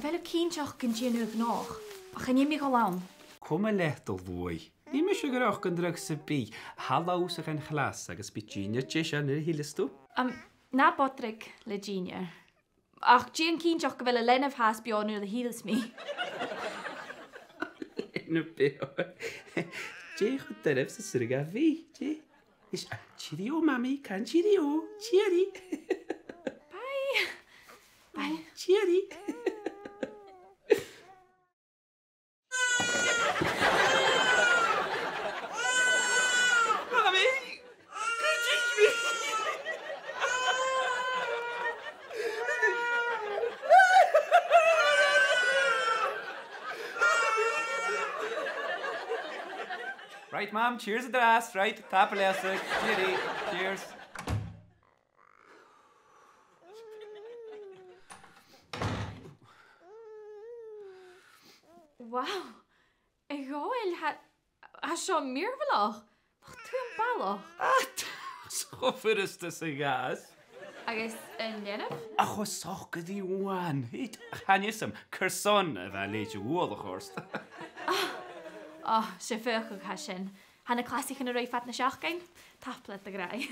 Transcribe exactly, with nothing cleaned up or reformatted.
Bheil thu cinnteach gun dèan thu a' ghnothach? Ach chan eil mi a' dol ann. Coma leat, a luaidh. Nì mise gu robh gun dragh sam bith. Thalla thusa dhan chlas agus bidh Junior deiseil nuair a thilleas tu. Um, na bodraig le Junior. Ach dèan cinnteach gu bheil an leanabh fhathast beò nuair a thilleas mi. Leanabh beò. Dè cho doirbh 's as urrainn dha bhith, dè? Is, ah, cheerio, Mamaidh, can cheerio. Cheery. Bye. Bye. Cheery. Mamaidh! Right, Mam, cheers an-dràsta, right, tapadh leibhse, cheery, cheers. Wow! A Dhòmhnaill, tha, tha seo mìorbhaileach. Nach tu am balach? Ah, t-, 's cho furasta 's a ghabhas. Agus an leanabh? Ach, cho socair ri uan. Chan eil fhios agam carson a bha e a' leum uallach ort. Ah, ah, 's e fiachail a tha sin. Tha na clasaichean a' ruith fad na seachdain. Tapadh leat, a ghràidh.